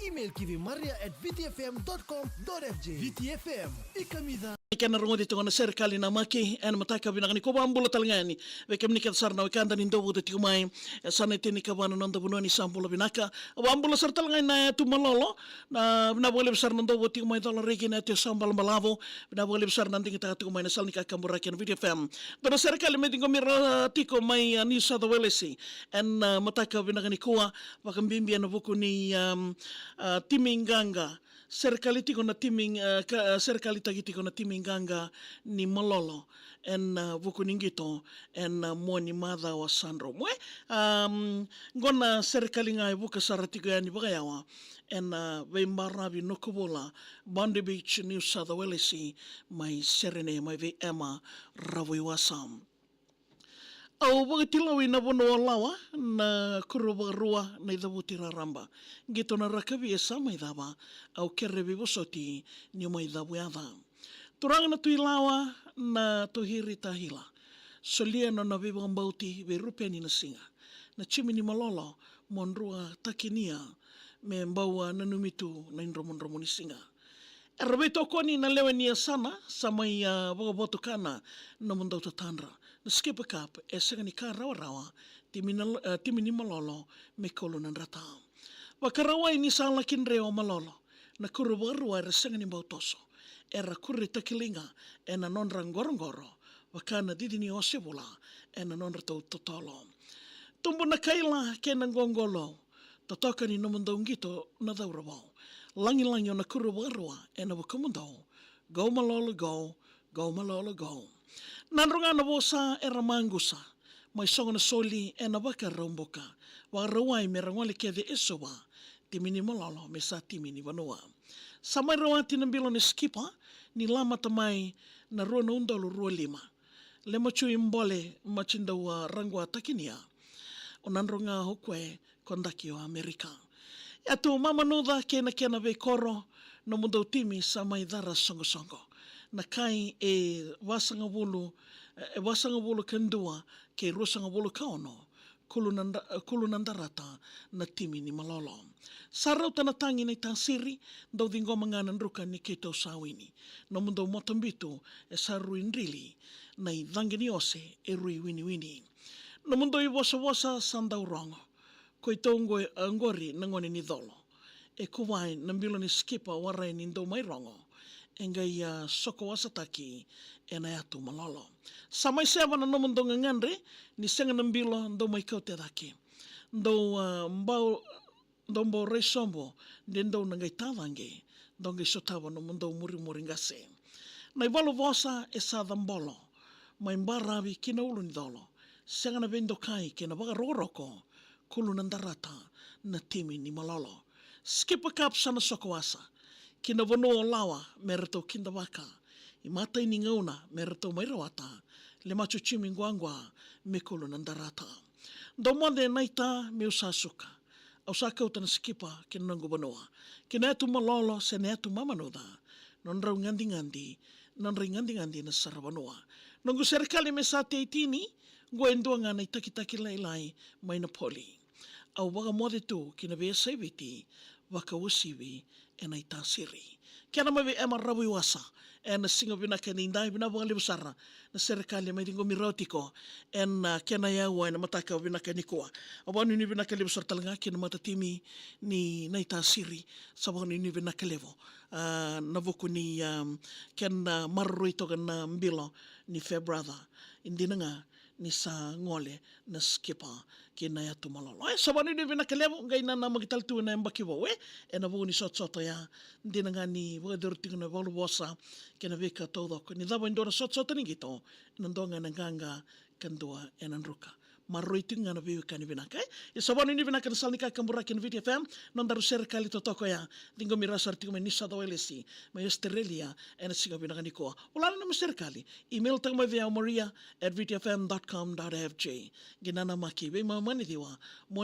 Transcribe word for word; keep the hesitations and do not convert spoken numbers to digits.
Email ki vei maria at V T F M dot com dot F J. V T F M, i kamica. Kena rogoci tiko na serekali na maki ena mataka vinaka nikua. Vakabula tale ga yani vei kemuni kece sara na wekada ni dou vata tiko mai. E sa na itenikava na noda vanua, ni sa bula vinaka. Vakabula sara tale ga yani na yatu Malolo. Na vinaka vakalevu sara na dou vata tiko mai Cola Reki, na yatu Yasawa Balabalavo. Vinaka vakalevu sara na digitaka tiko mai na sala ni kakaburaki ena V T F M. Dua na serekali me ciqomi rawa tiko mai, a, New South Wales ena, a, mataka vinaka nikua, vakabibi ena vuku ni, um, a, timi qaqa. Serekali tiko na timi, a, ka, a, serekalitaki tiko na timi qaqa ni Malolo ena, a, vuku ni qito ena, a, mua ni macawa sa dromu. E, um, qo na serekali ga e vuka sara tiko yani vakayawa ena, a, veibaravi Nukuvula, Bondi Beach, New South Wales, mai Serene, mai vei Emma Ravuiwasa. Au vakatilawi na vanua o Lawa, na kuro vakarua, na icavuti raraba. Qito na rakavi e sa mai cava, au kere veivosoti niu mai cavuyaca. Turaga na Tui Lawa, na Tohiri Tahila. Solia nona veivakabauti vei Rupeni Nasiga. Na timi ni Malolo, mo drua takinia, me bau a nanumi tu na idromudromu ni siga. Era veitokoni na lewe ni yasana, sa mai, a, vakavotukana na nomudou tatadra. Na Skipper Cup e sega ni ka rawarawa, timi na, a, timi ni Malolo me kolu na drata. Vakarauwai ni sa laki dre o Malolo, na kuro vakarua era sega ni bau toso. Era kuretaki liga ena nodra qoroqoro, vaka na cici ni ose vula ena nodratou totolo. Tubu na kaila kei na qoqolou, totoka ni nomudou qito na cauravou. Lagilagi o na kuro vakarua ena vukumudou. Go Malolo go, go Malolo go. Nadro ga na vosa era maqusa, mai sogo na soli ena Vakaraubuka. Vakarauwai me ra gole kece e Suva, timi ni Malolo me sa timi ni vanua. Sa mai rawati na bilo ni Skipper, ni lamata mai na rua na udolu rua lima. Lema Chui Bole, Maci dau a raguatakinia. O Nadroga o Kue, ko Daki o Amerika. Yatu Mamanuca kei na kena veikoro, nomudou timi sa mai cara soqosoqo. Na kai e vasagavulu, e vasagavulu ka dua kei ruasagavulu ka ono. Kulu na da-, kulu na darata na timi ni Malolo. Sa rauta na tagi na itasiri, dou ciqoma ga na druka ni keitou sa wini. Nomudou moto bitu e sa rui drili, na icaqe ni ose e rui winiwini. Nomudou ivosavosa sa dau rogo. Koi tou qo-, a, qori na gone ni colo. E kuvai na bilo ni Skipper, warai ni dou mai rogo. E qai a sokowasataki ena yatu Malolo. Sa mai seva na nomudou gagadre, ni sega na bilo dou mai kaute cake. Dou, a, bau, dou bau rai sobo, de dou na qai tacaqe, dou qai sotava nomudou murimuri qase. Na ivalu vosa e sa cabolo, mai baravi ki na ulu ni colo. Sega na veidokai kei na vakarokoroko, kulu na darata na timi ni Malolo. Skipper Cup sa na sokowasa ki na vanua o Lawa me ratou kidavaka. Imatai ni gauna me ratou mai rawata. Lemacu Jimmy Quaqua me kulu na darata. Dou moce na ita meu sa suka. Au sa kauta na Skipper ki na noqu vanua. Ki na yatu Malolo se na yatu Mamanuca. Nodrau gadigadi, nodra igadigadi na saravanua. Noqu serekali me sa teitini, qo e dua ga na itakitaki lailai mai na poli. Au vakamoce tu ki na veiyasai Viti, vakauasivi ena itasiri. Kena mai vei Emma Ravuiwasa, ena siga vinaka edaidai, vinaka vakalevu sara na serekali mai ciqomi rawa tiko ena kena yaua ena mataka vinaka nikua. Au vakanuinui vinaka levu sara tale ga ki na matatimi ni na itasiri, sa vakanuinui vinaka levu. A, na vuku ni, a, kena maroroi toka na bilo ni Farebrother. E dina ga ni sa gole na Skipper ki na yatu Malolo. E, sa vakanuinui vinaka levu, qai nanamaki tale tu na yabaki vou, e, ena vuku ni sotasota oya. Dina ga ni vakayacori tiko na valuvosa kei na veika taucoko. Ni cava e dua na sotasota ni qito, ena dua ga ena qaqa, ka dua ena druka. Maroroi tiko ga na veiwekani vinaka, e. Ia sa vakanuinui vinaka na sala ni kakaburaki ena Viti F M, nodaru serekali totoka oya, ciqomi rawa sara tiko mai New South Wales, mai Australia, ena siga vinaka nikua. Vulagi na nomu serekali, email taka mai vei au, maria at viti F M dot com dot F J. Qai nanamaki, veimama ni ciwa, mo